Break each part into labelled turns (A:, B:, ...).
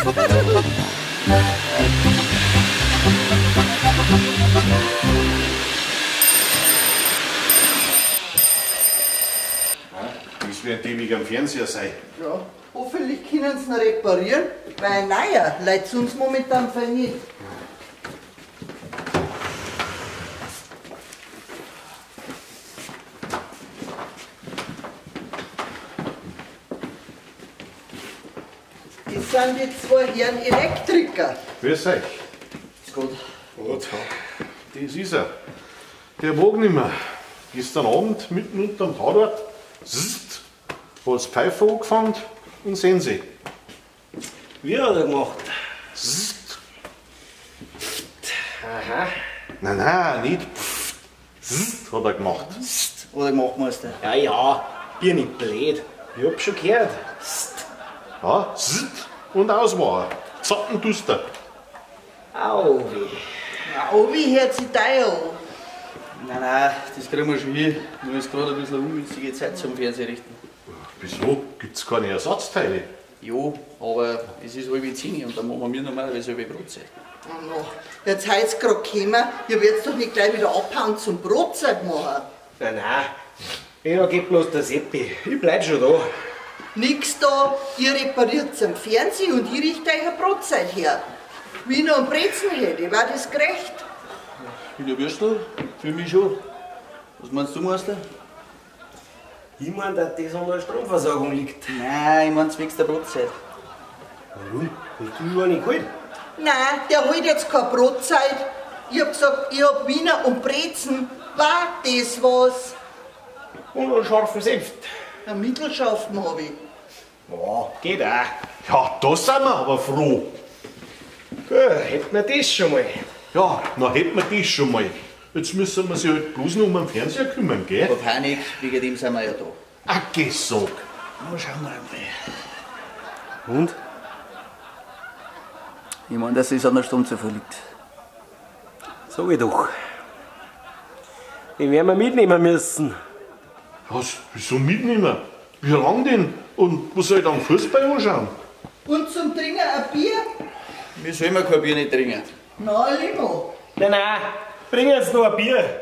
A: Das wird ewig am Fernseher sein.
B: Ja, hoffentlich können sie ihn reparieren, weil ein neuer leidet uns momentan voll nicht. Das sind die zwei Herren Elektriker.
A: Grüß euch.
C: Ist gut.
A: Gut. Das ist er. Der mag nicht mehr. Gestern Abend mitten unterm Tatort hat das Pfeife angefangen und sehen Sie.
D: Wie hat er gemacht?
A: Zzt.
D: Aha.
A: Nein, nein, nicht pft. Zzt hat er gemacht.
C: Zzt hat er gemacht, Meister.
D: Ja, ja, bin nicht blöd. Ich hab schon gehört. Zzt.
A: Ja, zzt und aus war er. Zappenduster.
D: Au weh.
B: Au weh hört sich da an.
C: Nein, nein, das kriegen wir schon hin. Nur ist gerade ein bisschen eine ungünstige Zeit zum Fernseher richten.
A: Wieso? Gibt's keine Ersatzteile?
C: Ja, aber es ist 9:30 und dann machen wir normalerweise halbe Brotzeit.
B: Oh no. Jetzt heut's grad gekommen, ihr werdet doch nicht gleich wieder abhauen zum Brotzeit machen.
D: Nein, nein, ja, geht bloß der Seppi. Ich bleib schon da.
B: Nix da, ihr repariert am Fernsehen und ich richte euch eine Brotzeit her. Wie ich noch einen Brezen hätte, war das gerecht?
C: Wiener Würstel? Für mich schon. Was meinst du, Meister?
D: Ich mein, dass das an der Stromversorgung liegt.
C: Nein, ich mein zwecks der Brotzeit.
D: Warum? Hast du schon nicht geholt?
B: Nein, der holt jetzt keine Brotzeit. Ich hab gesagt, ich hab Wiener und Brezen. War das was?
D: Und einen scharfen Senf.
B: Einen mittelscharfen hab ich.
D: Ja, geht auch.
A: Ja, da sind wir aber froh.
D: Gut, hätten wir das schon mal.
A: Ja, na hätten wir das schon mal. Jetzt müssen wir sich halt bloß noch um den Fernseher kümmern, gell?
C: Aber Panik, wegen dem sind wir ja da.
A: Ach, geh, sag.
C: Na, schauen wir einmal.
D: Und?
C: Ich mein, dass es an der Stromzufuhr liegt.
D: Sag ich doch. Den werden wir mitnehmen müssen.
A: Was? Wieso mitnehmen? Wie lang denn? Und wo soll ich dann Fußball anschauen?
B: Und zum Trinken ein Bier?
C: Wir sollen ja kein Bier nicht trinken.
B: Na, Limo.
D: Nein, nein, bring jetzt noch ein Bier.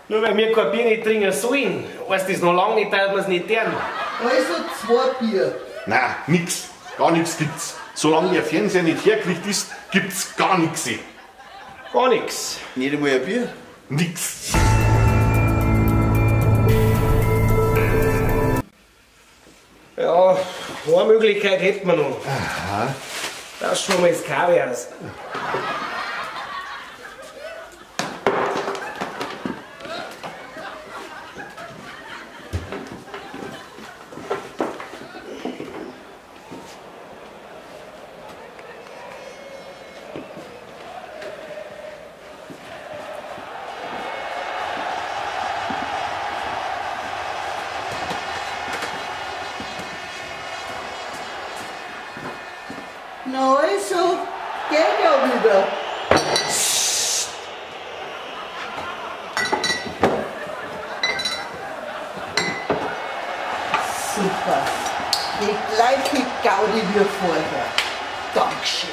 D: Nur weil wir kein Bier nicht trinken sollen, heißt das noch lange nicht, dass wir es nicht tun.
B: Also 2 Bier.
A: Nein, nix. Gar nichts gibt's. Solange der Fernseher nicht hergekriegt ist, gibt's gar nichts.
D: Gar nichts.
C: Nicht einmal ein Bier?
A: Nix.
D: Ja, eine Möglichkeit hätten wir noch.
A: Aha.
D: Das schon mal das Kabel aus.
B: Na also, geht ja wieder. Super. Die gleiche Gaudi wie vorher. Dankeschön.